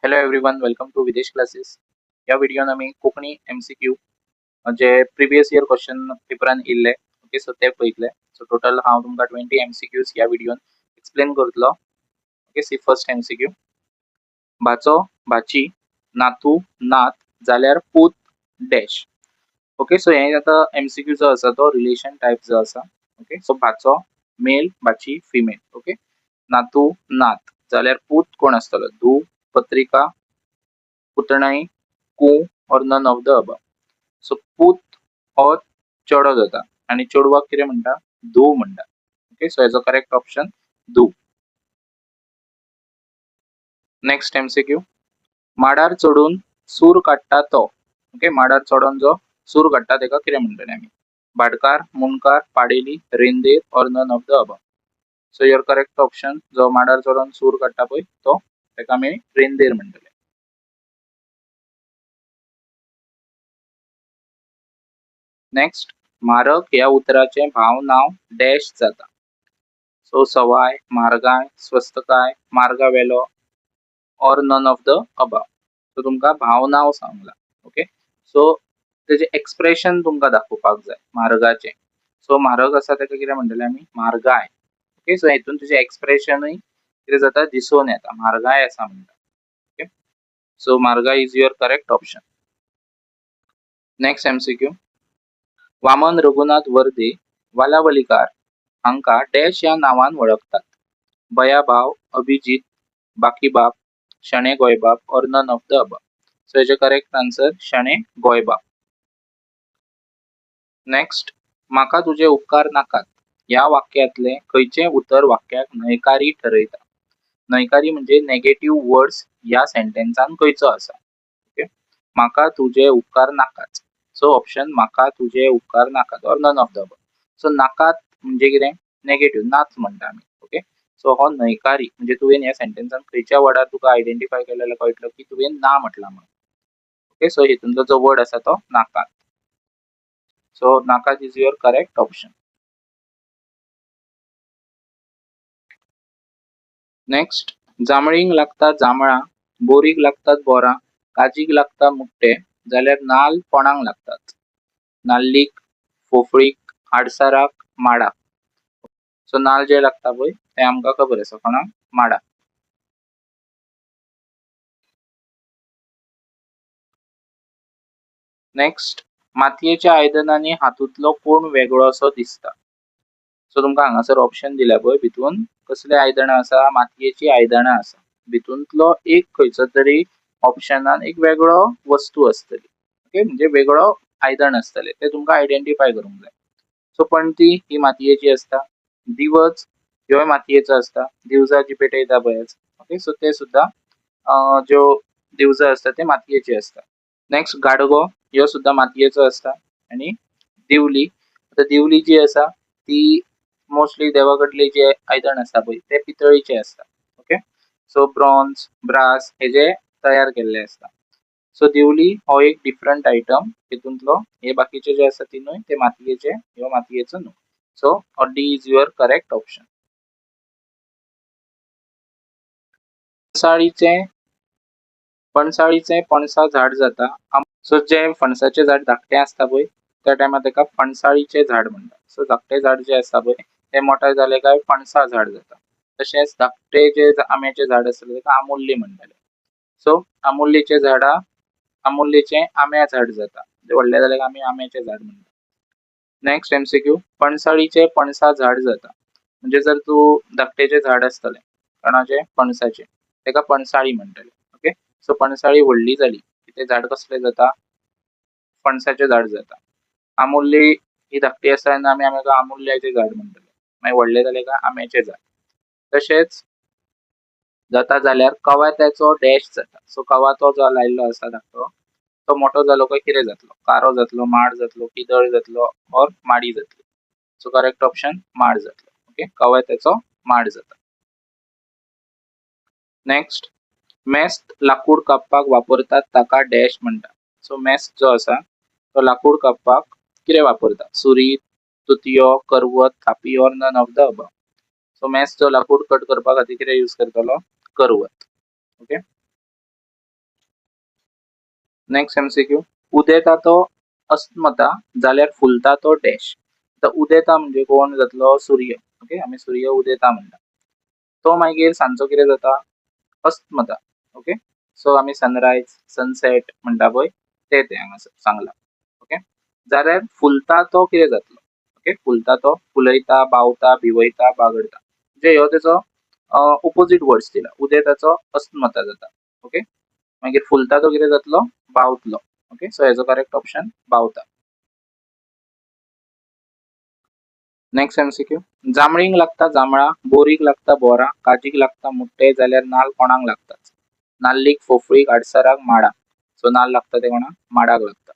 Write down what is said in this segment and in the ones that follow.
Hello everyone, welcome to Videsh Classes. ह्या व्हिडिओन आमी Konkani MCQ जे previous year question पेपरान येयल्ले, okay, so ते पळयतले. सो टोटल हांव तुमकां 20 एमसीक्यूज ह्या व्हिडियोन एक्सप्लेन करतलो. Okay, see first MCQ. भाचो, भाची, नातू, नात जाल्यार पूत डॅश. ओके, सो हे आतां एमसीक्यू जो आसा तो रिलेशन टायप जो आसा. ओके, सो भाचो मेल, भाची फिमेल. ओके, नातू, नात जाल्यार पूत कोण आसतलो? धूव, पत्रिका, पुतणाई, कू or none of the above. So पूत हो चेडो जाता आनी चेडवाक कितें म्हणटा? धूव म्हणटा. ओके, सो हेजो करेक्ट ऑप्शन धूव. Next MCQ. माडार चडून सूर काडटा तो. ओके, माडार चडोन जो सूर काडटा तेका कितें म्हणटले आमी? भाटकार, मुंडकार, पाडेली, रेंदेर or none of the above. So your correct option, जो माडार चडोन सूर काडटा पळय तो, तेका आमी रेंदेर म्हणटले. नेक्स्ट, म्हारग ह्या उतराचें भाव नांव डॅश जाता. सो सवाय, म्हारगाय, स्वस्तकाय, मार्गावेलो or none of the above. So तुमकां भाव नांव सांगलां. ओके, सो तेजें एक्सप्रेशन तुमकां दाखोवपाक जाय म्हारगाचें. सो म्हारग आसा तेका कितें म्हणटले आमी? म्हारगाय. ओके, सो हेतून तुजें एक्सप्रेशनूय कितें जाता? दिसून येता, म्हारगाय आसा म्हणटा. ओके, सो म्हारगाय is your correct option. Next MCQ. Vaman Raghunath Varde Walawalkar हांकां डॅश ह्या नांवान वळखतात. Bayabhav, Abhijit, Bakibab, Shenoy Goembab or none of the above. So हेजें correct answer Shenoy Goembab. Next, म्हाका तुजे उपकार नाकात ह्या वाक्यांतलें खंयचें उतर वाक्याक न्हयकारी ठरयता? न्हयकारी म्हणजे नेगेटीव वर्ड्स ह्या सेंटेन्सान खंयचो आसा? ओके, म्हाका तुजे उपकार नाकात. सो ऑप्शन म्हाका तुजे उपकार नाकात or none of the above. So नाकात म्हणजे कितें? नेगेटीव, नाच म्हणटा आमी. ओके, सो हो न्हयकारी म्हणजे तुवें ह्या सेंटेन्सान खंयच्या वर्डार तुका आयडेंटिफाय केलें जाल्यार कळटलो की तुवें ना म्हटलां म्हणून. ओके, सो हितूंतलो जो वर्ड आसा तो नाकात. सो नाकात is your correct option. Next, जांबळींक लागता जांबळां, बोरीक लागतात बोरां, काजीक लागता मुट्टे जाल्यार नाल्ल कोणाक लागतात? नाल्लीक, फोफळीक, आडसराक, माडाक. सो नाल्ल जे लागता पळय ते आमकां खबर आसा कोणाक? माडाक. नेक्स्ट, मातयेच्या आयदनांनी हातूंतलो कोण वेगळो असो दिसता? सो तुमकां हांगासर ऑप्शन दिल्या पळय, भितून कसले आयदनां आसा? मातयेची आयदनां आसा. भितूंतलो एक खंयचो तरी ऑप्शनान एक वेगळो वस्तू आसतली. ओके, म्हणजे वेगळो आयदन आसतलें, तें तुमकां आयडेंटिफाय करूंक जाय. सो पणटी ही मातयेची आसता, दिवज ह्योय मातयेचो आसता, दिवजां जी पेटयता पळय. ओके, सो ते सुद्दां ज्यो दिवजां आसता ते मातयेची आसता. नेक्स्ट, गाडगो ह्यो सुद्दां मातयेचो आसता. आनी दिवली, आतां दिवली जी आसा ती मोस्टली देवा कडली जे आयदन आसता पळय ते पितळीचे आसता. ओके, सो ब्रॉन्ज, ब्रास हेजे तयार केल्ले आसता. सो दिवली हो एक डिफरंट आयटम हितूंतलो. हे बाकीचे जे आसा तिनूय ते मातयेचे, ह्यो मातयेचो न्हू. So D is your correct option. फणसाळीचें फणसाळीचें पणसा झाड जाता. सो जें फणसाचें झाड धाकटें आसता पळय त्या टायमार तेका फणसाळीचें झाड म्हणटा. सो धाकटें झाड जें आसता पळय तें मोठें जालें काय फणसा झाड जाता. तशेंच धाकटें जें आंब्याचें झाड आसतलें तेका आमुल्ली म्हणटाले. सो आमुल्लीचें झाडां, आमुल्लीचें आंब्या झाड जाता, व्हडलें जालें काय आमी आंब्याचें झाड म्हणटा. नेक्स्ट एमसीक्यू, फणसाळीचें पणसा झाड जाता. म्हणजे जर तूं धाकटेचें झाड आसतलें कोणाचें? पणसाचें, तेका पणसाळी म्हणटले. ओके, सो पणसाळी व्हडली जाली की तें झाड कसलें जाता? फणसाचें झाड जाता. आमुल्ली ही धाकटी आसता तेन्ना आमी आमकां आमुल्ल्याचें झाड म्हणटले, मागीर व्हडलें जालें काय आंब्याचें झाड. तशेंच जाता जाल्यार कवाथ्याचो डॅश जाता. सो कवाथो जो लायल्लो आसा धाकटो तो मोठो जालो काय कितें जातलो? कारो जातलो, माड जातलो, किदळ जातलो ऑर माडी जातली. सो करेक्ट ऑप्शन माड जातलो. ओके, कवाथ्याचो माड जाता. नेक्स्ट, मेस्त लाकूड कापपाक वापरतात ताका डॅश म्हणटा. सो मेस्त जो आसा तो लाकूड कापपाक कितें वापरता? सुरी, तुतयो, करवत, थापी or none of the above. So मेस्त जो लाकूड कट करपा खातीर कितें यूज करतलो? करवत. ओके. नेक्स्ट एमसीक्यू, उदेता तो अस्तमता जाल्यार फुलता तो डॅश. आतां उदेता म्हणजे कोण जातलो? सूर्य. ओके, आमी सूर्य उदेता म्हणटा. तो मागीर सांजचो कितें जाता? अस्तमता. ओके, सो आमी सनरायज सनसेट म्हणटा पळय ते ते हांगासर सांगला. ओके, जाल्यार फुलता तो कितें जातलो? ओके, फुलता तो फुलयता, बावता, भिवयता, बागडता. म्हणजे ह्यो तेचो ओपोजीट वर्ड्स दिला. उदेताचो अस्तमता जाता. ओके, मागीर फुलता तो कितें जातलो? बावतलो. ओके, सो हेजो करेक्ट ऑप्शन बावता. नेक्स्ट एमसीक्यू, जांबळींक लागता जांबळां, बोरीक लागता बोरां, काजीक लागता मुट्टे, जाल्यार नाल कोणाक लागता? नाल्लीक, फोफळीक, आडसराक, माडाक. सो नाल लागता ते कोणाक? माडाक लागता.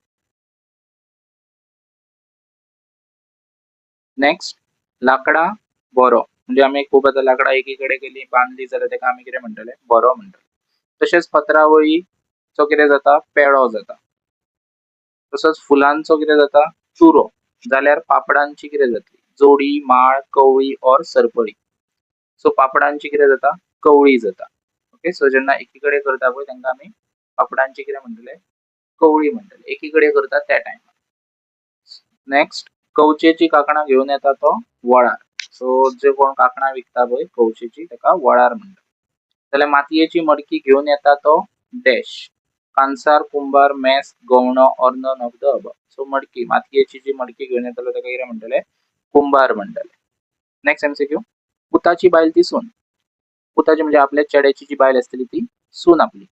नेक्स्ट, लाकडां बोरो म्हणजे आमी खूब आतां लाकडां एकी कडेन केली बांदली जाल्यार ताका आमी कितें म्हणटले? बोरो म्हणटले. तशेंच पत्रावळीचो कितें जाता? पेडो जाता. तसोच फुलांचो कितें जाता? चुरो. जाल्यार पापडांची कितें जातली? जोडी, माळ, कवळी ऑर सरपळी. सो पापडांची कितें जाता? कवळी जाता. ओके, सो जेन्ना एकी कडेन करता पळय तांकां आमी पापडांची कितें म्हणटले? कवळी म्हणटले. एकी कडेन करता त्या टायमार. नेक्स्ट, कवचेची कांकणां घेवन येता तो वळार. सो जे कोण कांकणां विकता पळय कवचेची ताका वळार म्हणटा. जाल्यार मातयेची मडकी घेवन येता तो डॅश. कांसार, कुंभार, मेस्त, गवणो or none of the above. So मडकी, मातयेची जी मडकी घेवन येतलो ताका कितें म्हणटले? कुंभार म्हणटले. नेक्स्ट एमसीक्यू, पुताची बायल ती सून. पुताची म्हणजे आपल्या चेड्याची जी बायल आसतली ती सून आपली.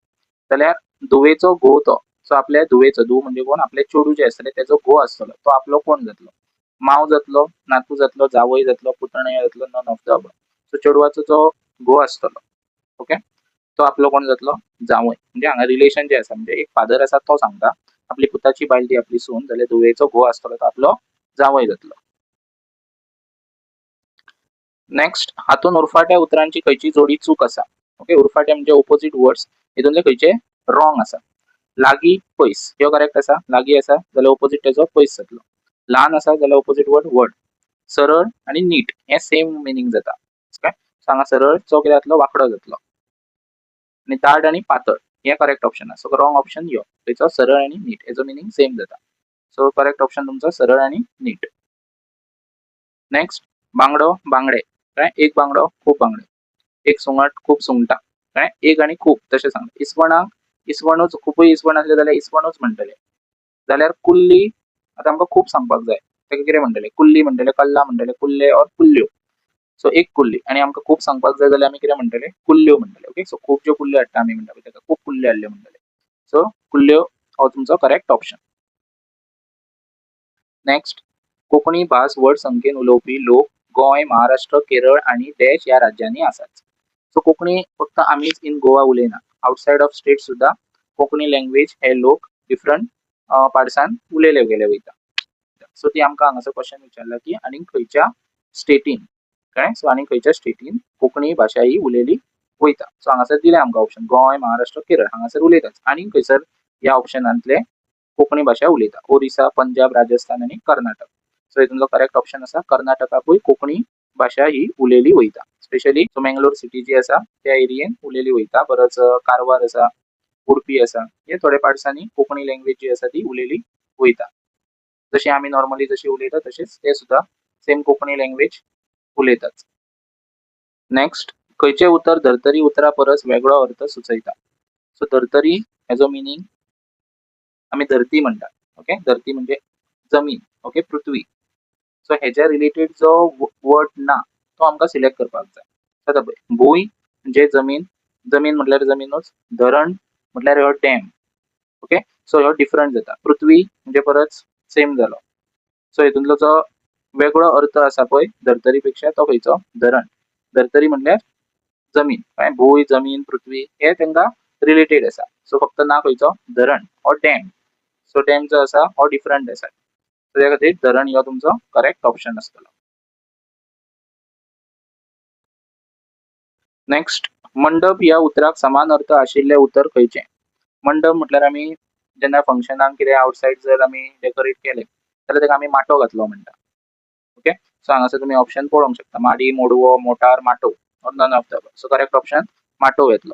जाल्यार धुवेचो घोव तो. सो आपल्या धुवेचो, धूव म्हणजे कोण? आपले चेडूं जें आसतलें तेजो घोव आसतलो तो आपलो कोण जातलो? माव जातलो, नातू जातलो, जावय जातलो, पुतणयो जातलो, none of the above. So चेडवाचो जो घोव आसतलो, ओके, तो आपलो कोण जातलो? जावय. म्हणजे हांगा रिलेशन जें आसा म्हणजे एक फादर आसा तो सांगता आपली पुताची बायल ती आपली सून, जाल्यार धुवेचो घोव आसतलो तो आपलो जावय जातलो. नेक्स्ट, हातून उरफाट्या उतरांची खंयची जोडी चूक आसा? ओके, उरफाटे म्हणजे ओपोजीट वर्ड्स, हितूंतले खंयचे रॉंग आसा? लागी पयस, ह्यो करेक्ट आसा. लागी आसा जाल्यार ओपोजीट तेजो पयस जातलो. ल्हान आसा जाल्यार ओपोजीट वर्ड व्हड. सरळ आनी नीट हे सेम मिनींग जाता. ओके, सो हांगा सरळ चो कितें जातलो? वांकडो जातलो. आनी दाट आनी पातळ हे करेक्ट ऑप्शन आसा. सो रॉंग ऑप्शन ह्यो खंयचो? सरळ आनी नीट हेजो मिनींग सेम जाता. सो करेक्ट ऑप्शन तुमचो सरळ आनी नीट. नेक्स्ट, बांगडो बांगडे. काय एक बांगडो खूब बांगडे, एक सुंगट खूब सुंगटां. काय एक आनी खूब तशें सांगलें. इसवणाक इसवणूच, खुबूय इसवण आसले जाल्यार इसवणूच म्हणटले. जाल्यार कुल्ली आतां आमकां खूब सांगपाक जाय, ताका कितें म्हणटले? कुल्ली म्हणटले, कल्ला म्हणटले, कुल्ले ऑर कुल्ल्यो. सो एक कुल्ली आनी आमकां खूब सांगपाक जाय जाल्यार आमी कितें म्हणटले? कुल्ल्यो म्हणटले. ओके, सो खूब ज्यो कुल्ल्यो हाडटा आमी म्हणटा ताका खूब कुल्ल्यो हाडल्यो म्हणटले. सो कुल्ल्यो हो तुमचो करेक्ट ऑप्शन. नेक्स्ट, कोंकणी भास व्हड संख्येन उलोवपी लोक गोंय, महाराष्ट्र, केरळ आनी डॅश ह्या राज्यांनी आसात. सो कोंकणी फक्त आमीच इन गोवा उलयना, आउटसायड ऑफ स्टेट सुद्दां कोंकणी लँग्वेज हे लोक डिफरंट पार्टसान उलयले गेले वयता. सो ती आमकां हांगासर क्वेश्चन विचारला की आनी खंयच्या स्टेटीन, कळ्ळें? सो आनी खंयच्या स्टेटीन कोंकणी भाशा ही उलयली वयता. सो हांगासर दिलें आमकां ऑप्शन गोंय, महाराष्ट्र, केरळ हांगासर उलयतात. आनी खंयसर ह्या ऑप्शनांतले कोंकणी भाशा उलयता? ओरिसा, पंजाब, राजस्थान आनी कर्नाटक. सो हितूंतलो करेक्ट ऑप्शन आसा कर्नाटकाकूय कोंकणी भाशा ही उलयली वयता. स्पेशली सो मेंगलोर सिटी जी आसा त्या एरियेन उलयली वयता. बरोच कारवार आसा, उडपी आसा, हे थोडे पार्ट्सांनी कोंकणी लँग्वेज जी आसा ती उलयली वयता. जशी आमी नॉर्मली जशी उलयता तशेंच ते सुद्दां सेम कोंकणी लँग्वेज उलयतात. नेक्स्ट, खंयचें उतर धर्तरी उतरा परस वेगळो अर्थ सुचयता? सो धर्तरी हेजो मिनींग आमी धरती म्हणटात. ओके, धरती म्हणजे जमीन, ओके, पृथ्वी. सो हेज्या रिलेटेड जो वर्ड ना तो आमकां सिलेक्ट करपाक जाय. आतां पळय, भूंय म्हणजे जमीन, जमीन म्हटल्यार जमीनूच, धरण म्हटल्यार हो डॅम. ओके, सो हो डिफरंट जाता. पृथ्वी म्हणजे परत सेम जालो. सो हितूंतलो जो वेगळो अर्थ आसा पळय धर्तरी पेक्षा तो खंयचो? धरण. धर्तरी म्हटल्यार जमीन, कळ्ळें? भूंय, जमीन, पृथ्वी हे तांकां रिलेटेड आसा. सो फक्त ना खंयचो? धरण हो डॅम. सो डॅम जो आसा हो डिफरंट आसा. सो त्या खातीर धरण हो तुमचो करेक्ट ऑप्शन आसतलो. नेक्स्ट, मंडप ह्या उतराक समान अर्थ आशिल्लें उतर खंयचें? मंडप म्हटल्यार आमी जेन्ना फंक्शनाक कितें आवटसायड जर आमी डेकोरेट केलें जाल्यार ताका आमी माटो घातलो म्हणटा. ओके, सो हांगासर तुमी ऑप्शन पळोवंक शकता, माडी, मोडवो, मोटार, माटो or none of the above. So correct option माटो येतलो.